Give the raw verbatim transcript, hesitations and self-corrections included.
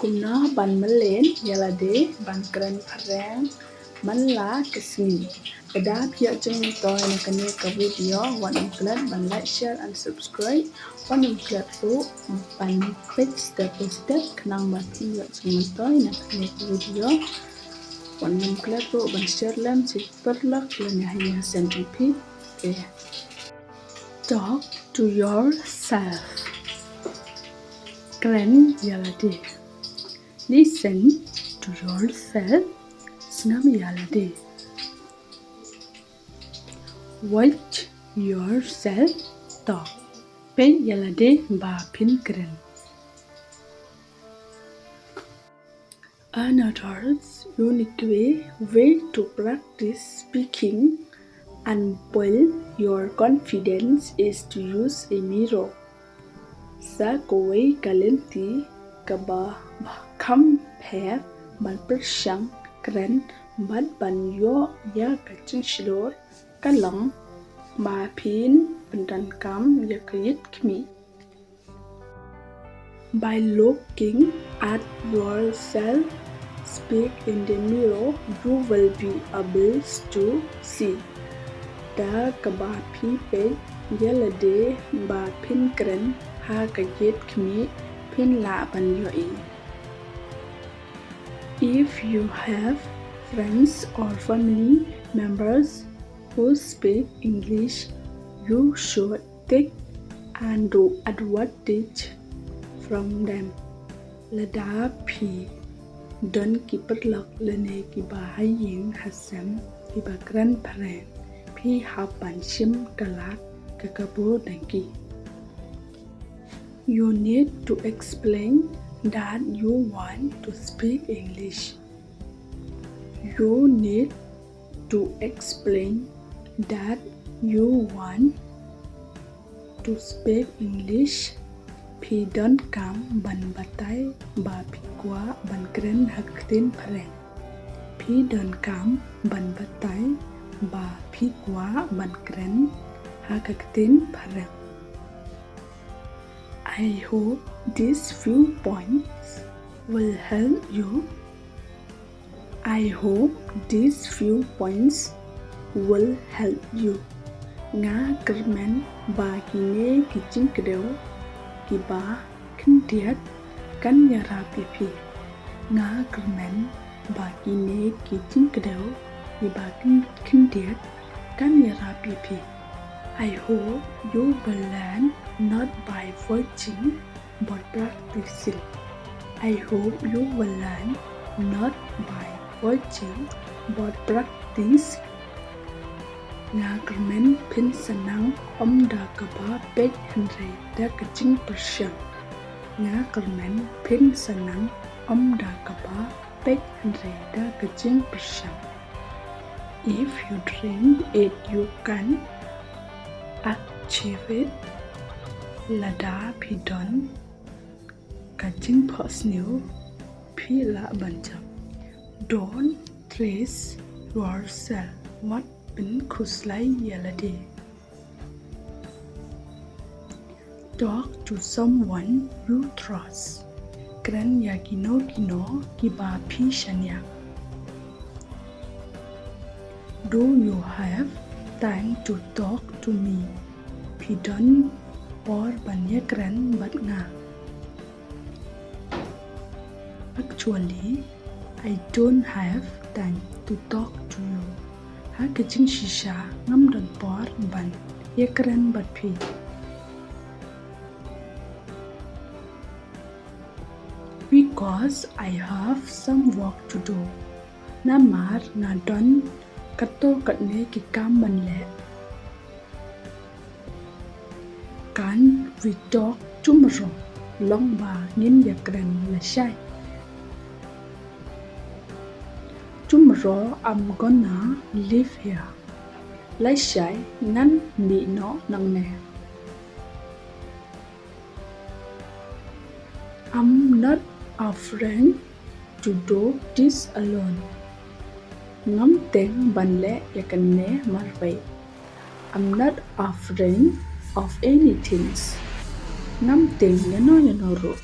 Kumno ban mlien ïa lade ban kren phareng man la ka sngi. Lada phi ïoh jingmyntoi na kane ka video, wat nym klet ban like, share and subscribe. Wat nym klet ruh ban peit step by step khnang ba phin ïoh jingmyntoi na kane ka video. Wat nym klet ruh ban share lem sha ki paralok lane ha ïing ha sem jong phi. Okay. Talk to yourself. Kren ïa lade. Listen to yourself. Sngew ïa lade. Watch yourself talk. Peit ïa lade ba phin kren. Another unique way, way to practice speaking and build your confidence is to use a mirror. Sa kawei ka lynti kaba kham pher ban pyrshang kren bad ban ïoh ïa ka jingshlur ka long ba phin pyndonkam ïa ka ïit khmih. By looking at yourself speak in the mirror, you will be able to see. Da kaba phi peit ïa lade ba phin kren ha ka ïit khmih, phin lah ban ïohi. If you have friends or family members who speak English, you should take advantage from them. Lada phi don ki paralok lane kiba ha ïing ha sem kiba kren phareng, phi hap ban shim ka lad ka kaba dang ki. You need to explain that you want to speak English. You need to explain that you want to speak English. Phi donkam ban batai ba phi kwah ban kren ha ka ktien phareng. Phi donkam ban batai ba phi kwah ban kren ha ka ktien phareng. I hope these few points will help you. I hope these few points will help you. Nga kyrmen ba kine ki jingkdew kiba khyndiat kan ïarap ïa phi. Nga kyrmen ba kine ki jingkdew kiba khyndiat kan ïarap ïa phi. I hope you will learn not by watching but practicing. I hope you will learn not by watching but practice. Nga kyrmen phin sa nang ym da kaba peit hynrei da ka jingpyrshang. Nga kyrmen phin sa nang ym da kaba peit hynrei da ka jingpyrshang. If you dream it, you can achieve it. Lada phi don ka jingphohsniew, phi lah ban jop. Don't trash yourself. Wat pynkhuslai ïa lade. Talk to someone you trust. Kren ïa kino kino kiba phi shaniah. Do you have time to talk to me? Phi don por ban ïakren bad nga? Actually, I don't have time to talk to you. Ha ka jingshisha ngam don por ban ïakren bad phi. Because I have some work to do. Namar nga don katto katne ki kam ban leh. Can we talk tomorrow? Long ba ngin ïakren lashai. Tomorrow I'm gonna leave here. Lashai ngan mih noh nangne. I'm not afraid to do this alone. Ngam tieng ban leh ïa kane marwei. I'm not afraid of anything. Ngam tieng ïano ïano ruh.